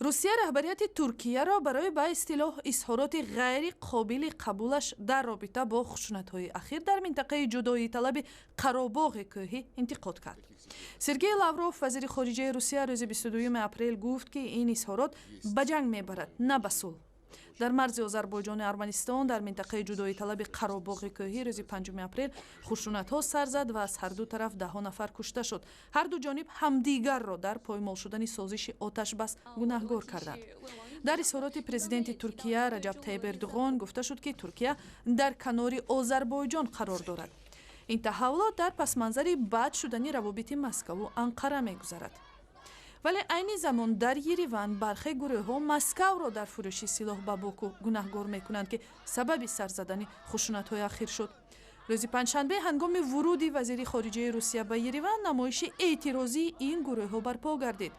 Русия раҳбарияти Туркияро барои ба истилоҳ изҳороти ғайри қобили қабулаш дар робита бо хушунатҳои ахир дар минтақаи ҷудоиталаби Қаробоғи Кӯҳӣ интиқод кард. Сергей Лавров, вазири хориҷаи Русия, рӯзи 22 апрел гуфт, ки ин изҳорот ба ҷанг мебарад, на ба сулҳ. Дар марзи Озарбойҷону Арманистон, дар минтақаи ҷудоиталаби Қаробоғи Кӯҳӣ, рӯзи 5 апрел хушунатҳо сар зад ва аз ҳарду тараф даҳҳо нафар кушта шуд. Ҳарду ҷониб ҳамдигарро дар поймол шудани созиши оташбас гунаҳгор карданд. Дар изҳороти президенти Туркия Раҷаб Тайиб Эрдуғон гуфта шуд, ки Туркия дар канори Озарбойҷон қарор дорад. Ин таҳаввулот дар пасманзари бад шудани равобити Москаву Анқара мегузарад. Вале айни замон дар Ереван бархе гурӯҳҳо Москавро дар фурӯши силоҳ ба Боку гунаҳгор мекунанд, ки сабаби сар задани хушунатҳои ахир шуд. Рӯзи панҷшанбе, ҳангоми вуруди вазири хориҷаи Русия ба Ереван, намоиши эътирозии ин гурӯҳҳо барпо гардид.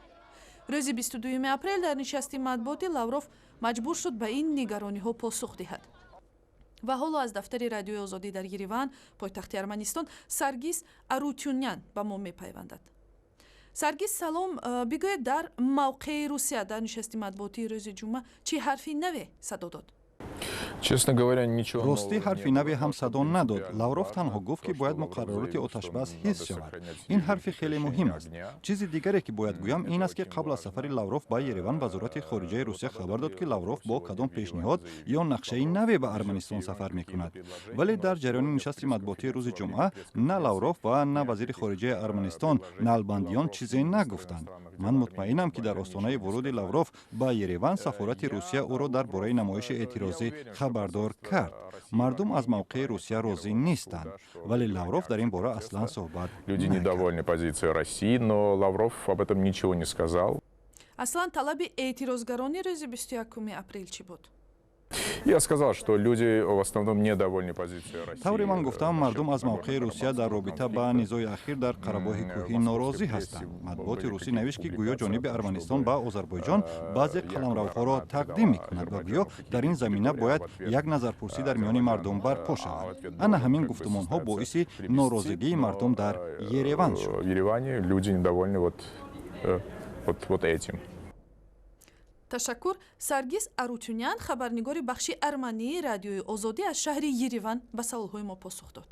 Рӯзи 22 апрел дар нишасти матбуотӣ Лавров маҷбур шуд ба ин нигарониҳо посух диҳад. Ва ҳоло аз дафтари Радиои Озодӣ дар Ереван, пойтахти Арманистон, Саргис Арутюнян ба мо мепайвандад. Саргис, салом. Бигӯед, дар мавқеи Русия дар нишасти матбуотии рӯзи ҷумъа чӣ ҳарфи наве садо дод? Честно говоря, ничего. Ростӣ, ҳарфи наве ҳам садо надод. Лавров танҳо гуфт, ки бояд муқаррароти оташбас ҳифз шавад. Ин ҳарфи хеле муҳим аст. Чизи дигаре, ки бояд гӯям, ин аст, ки қабл аз сафари Лавров ба Ереван Вазорати хориҷаи Русия хабар дод, ки Лавров бо кадом пешниҳод ё нақшаи наве ба Арманистон сафар мекунад. Вале дар ҷараёни нишасти матбуотии рӯзи ҷумъа на Лавров ва на вазири хориҷаи Арманистон Налбандиён чизе нагуфтанд. Ман мутмаинам, ки дар остонаи вуруди Лавров ба Ереван сафорати Русия ӯро дар бораи намоиши эътирозӣ хабардор кард. Мардум аз мавқеи Русия розӣ нестанд, вале Лавров дар ин бора аслан суҳбат Люди недовольны позицией России, но Лавров об этом ничего не сказал. Аслан талаби эътирозгарони рӯзи 21 апрел чӣ буд? Я сказал, что люди в основном недовольны позицией России. Тавре ман гуфтам, мардум аз мавқеи Русия дар робита ба низои ахир дар Қарабоҳи Кӯҳӣ норозӣ ҳастанд. Матбуоти русӣ навишт, ки гӯё ҷониби Арманистон ба Озарбойҷон баъзе қаламравҳоро тақдим мекунад ва гӯё дар ин замина бояд як назарпурсӣ дар миёни мардум барпо шавад. Ана ҳамин гуфтумонҳо боиси норозигии мардум дар Ереван шуд. В Ереване люди недовольны вот этим. Ташаккур. Саргис Арутюнян, хабарнигори бахши армании Радиои Озодӣ, аз шаҳри Ереван ба саволҳои мо посух дод.